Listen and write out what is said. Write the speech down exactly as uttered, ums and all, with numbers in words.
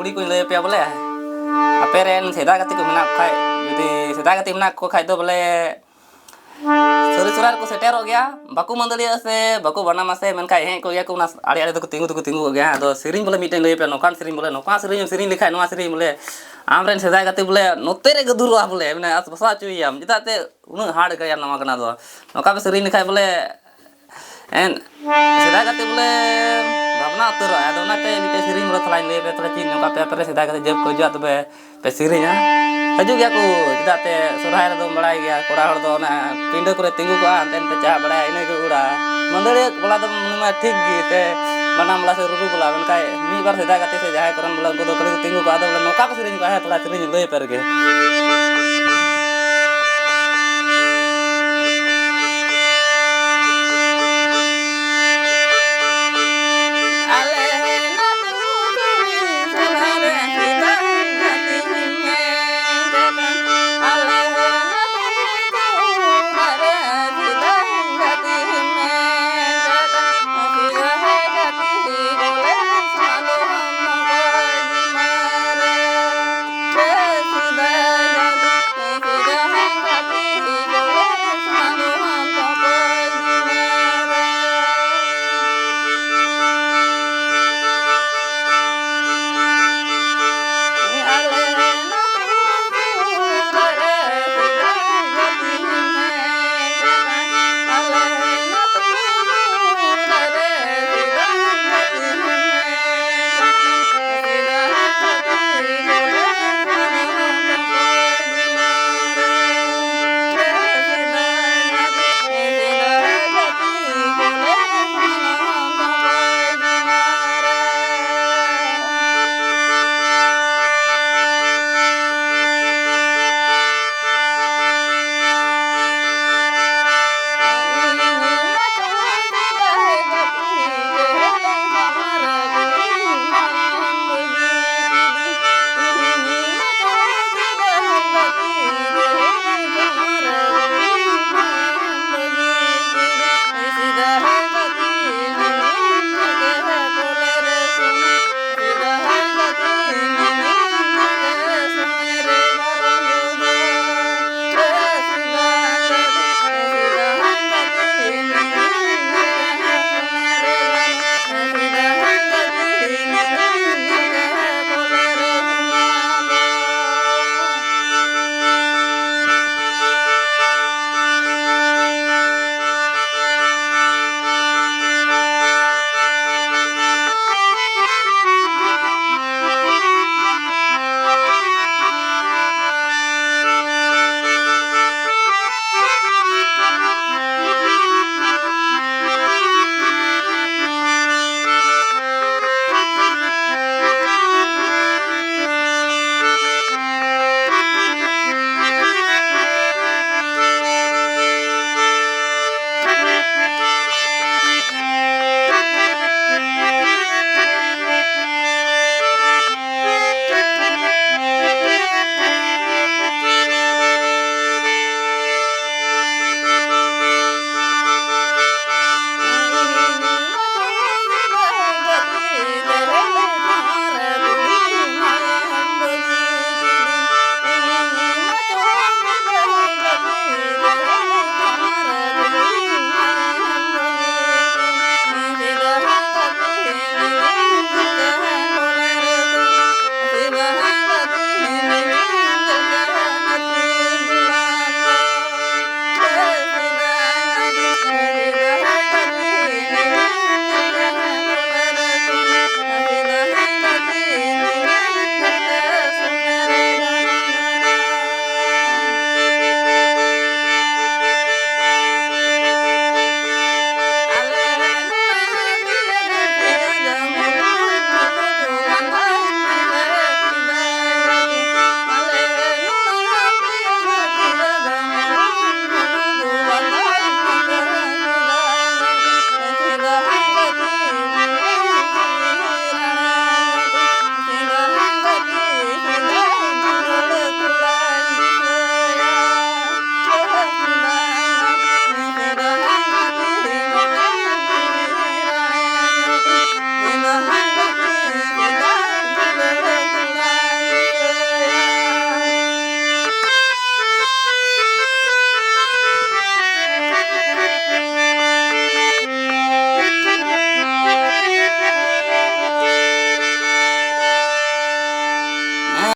ᱠᱩᱲᱤ ᱠᱚᱧ ᱞᱟᱹᱭ ᱟᱯᱮᱭᱟ ᱵᱚᱞᱮ, ᱟᱯᱮ ᱨᱮᱱ ᱥᱮᱫᱟᱭ ᱜᱟᱛᱮ ᱠᱚ ᱢᱮᱱᱟᱜ ᱠᱚ ᱠᱷᱟᱡ, ᱡᱩᱫᱤ ᱥᱮᱫᱟᱭ ᱜᱟᱛᱮ ᱢᱮᱱᱟᱜ ᱠᱚ ᱠᱷᱟᱡ ᱫᱚ ᱵᱚᱞᱮ ᱥᱟᱹᱨᱤ ᱥᱚᱨᱦᱟᱭ ᱨᱮᱠᱚ ᱥᱮᱴᱮᱨᱚᱜ ᱜᱮᱭᱟ, ᱵᱟᱠᱚ ᱢᱟᱹᱫᱟᱹᱲᱤᱭᱟᱹᱜᱼᱟ ᱥᱮ ᱵᱟᱠᱚ ᱵᱟᱱᱟᱢᱟ ᱥᱮ, ᱢᱮᱱᱠᱷᱟᱡ ᱦᱮᱡ ᱠᱚᱜ ᱜᱮᱭᱟ ᱠᱚ, ᱚᱱᱟ ᱟᱲᱮ ᱟᱲᱮ ᱫᱚᱠᱚ ᱛᱤᱸᱜᱩ ᱫᱚᱠᱚ ᱛᱤᱸᱜᱩ ᱠᱚᱜ ᱜᱮᱭᱟ᱾ ᱟᱫᱚ ᱥᱮᱨᱮᱧ ᱵᱚᱞᱮ ᱢᱤᱫᱴᱮᱱ ᱞᱟᱹᱭ ᱟᱯᱮᱭᱟ, ᱱᱚᱝᱠᱟᱱ ᱥᱮᱨᱮᱧ ᱵᱚᱞᱮ, ᱱᱚᱝᱠᱟ ᱥᱮᱨᱮᱧ ᱮᱢ ᱥᱮᱨᱮᱧ ᱞᱮᱠᱷᱟᱡ ᱱᱚᱣᱟ ᱥᱮᱨᱮᱧ ᱵᱚᱞᱮ ᱟᱢ ᱨᱮᱱ ᱥᱮᱫᱟᱭ ᱜᱟᱛᱮ ᱵᱚᱞᱮ ᱱᱚᱛᱮ ᱨᱮ ᱜᱟᱹᱫᱩᱨᱚᱜᱼᱟ ᱵᱚᱞᱮ, ᱢᱟᱱᱮ ᱟᱥ ᱵᱷᱟᱥᱟ ᱦᱚᱪᱚᱭᱮᱭᱟᱢ, ᱪᱮᱫᱟᱜ ᱛᱮ ᱩᱱᱟᱹᱜ ᱦᱟᱨᱰ ᱜᱮᱭᱟ ᱱᱚᱣᱟ ᱠᱟᱱᱟ ᱫᱚ᱾ ᱱᱚᱝᱠᱟ ᱯᱮ ᱥᱮᱨᱮᱧ ᱞᱮᱠᱷᱟᱡ ᱵᱚᱞᱮ ᱮᱱ ᱥᱮᱫᱟᱭ ᱜᱟᱛᱮ ᱵᱚᱞᱮ ᱵᱷᱟᱵᱽᱱᱟ ᱩᱛᱟᱹᱨᱚᱜᱼᱟ᱾ ᱟᱫᱚ ᱚᱱᱟᱛᱮ ᱢᱤᱫᱴᱮᱡ ᱥᱮᱨᱮᱧ ᱵᱚᱞᱮ ᱛᱷᱚᱲᱟᱧ ᱞᱟᱹᱭ ᱟᱯᱮᱭᱟ, ᱛᱷᱚᱲᱟ ᱪᱮᱫ ᱧᱚᱜ ᱠᱟᱜ ᱯᱮᱭᱟ ᱯᱮ, ᱥᱮᱫᱟᱭ ᱜᱟᱛᱮ ᱡᱟᱹᱵ ᱠᱚ ᱦᱤᱡᱩᱜᱼᱟ ᱛᱚᱵᱮ ᱯᱮ ᱥᱮᱨᱮᱧᱟ᱾ ᱦᱤᱡᱩᱜ ᱜᱮᱭᱟ ᱠᱚ, ᱪᱮᱫᱟᱜ ᱛᱮ ᱥᱚᱨᱦᱟᱭ ᱨᱮᱫᱚᱢ ᱵᱟᱲᱟᱭ ᱜᱮᱭᱟ, ᱠᱚᱲᱟ ᱦᱚᱲ ᱫᱚ ᱚᱱᱟ ᱯᱤᱸᱰᱟᱹ ᱠᱚᱨᱮ ᱛᱤᱸᱜᱩ ᱠᱚᱜᱼᱟ, ᱦᱟᱱᱛᱮ ᱱᱟᱛᱮ ᱪᱟᱦᱟᱜ ᱵᱟᱲᱟᱭᱟ, ᱤᱱᱟᱹ ᱜᱮ ᱩᱲᱟ᱾ ᱢᱟᱹᱫᱟᱹᱲᱤᱭᱟᱹ ᱵᱟᱞᱟ ᱫᱚ ᱢᱚᱱᱮ ᱢᱟ ᱴᱷᱤᱠ ᱜᱮ, ᱥᱮ ᱵᱟᱱᱟᱢ ᱵᱟᱞᱟ ᱥᱮ ᱨᱩᱨᱩ ᱵᱟᱞᱟ, ᱢᱮᱱᱠᱷᱟᱡ ᱢᱤᱫ ᱵᱟᱨ ᱥᱮᱫᱟᱭ ᱜᱟᱛᱮ ᱥᱮ ᱡᱟᱦᱟᱸᱭ ᱠᱚᱨᱮᱱ ᱵᱚᱞᱮ ᱩᱱᱠᱩ ᱫᱚ ᱠᱷᱟᱹᱞᱤ ᱠᱚ ᱛᱤᱸᱜᱩ ᱠᱚᱜᱼᱟ᱾ ᱟᱫᱚ ᱵᱚᱞᱮ ᱱᱚᱝᱠᱟ ᱠᱚ ᱥᱮᱨᱮᱧ ᱠᱚᱜᱼᱟ, ᱦᱮᱸ, ᱛᱷᱚᱲᱟ ᱥᱮᱨᱮᱧ ᱞᱟᱹᱭ ᱟᱯᱮ ᱨᱮᱜᱮ᱾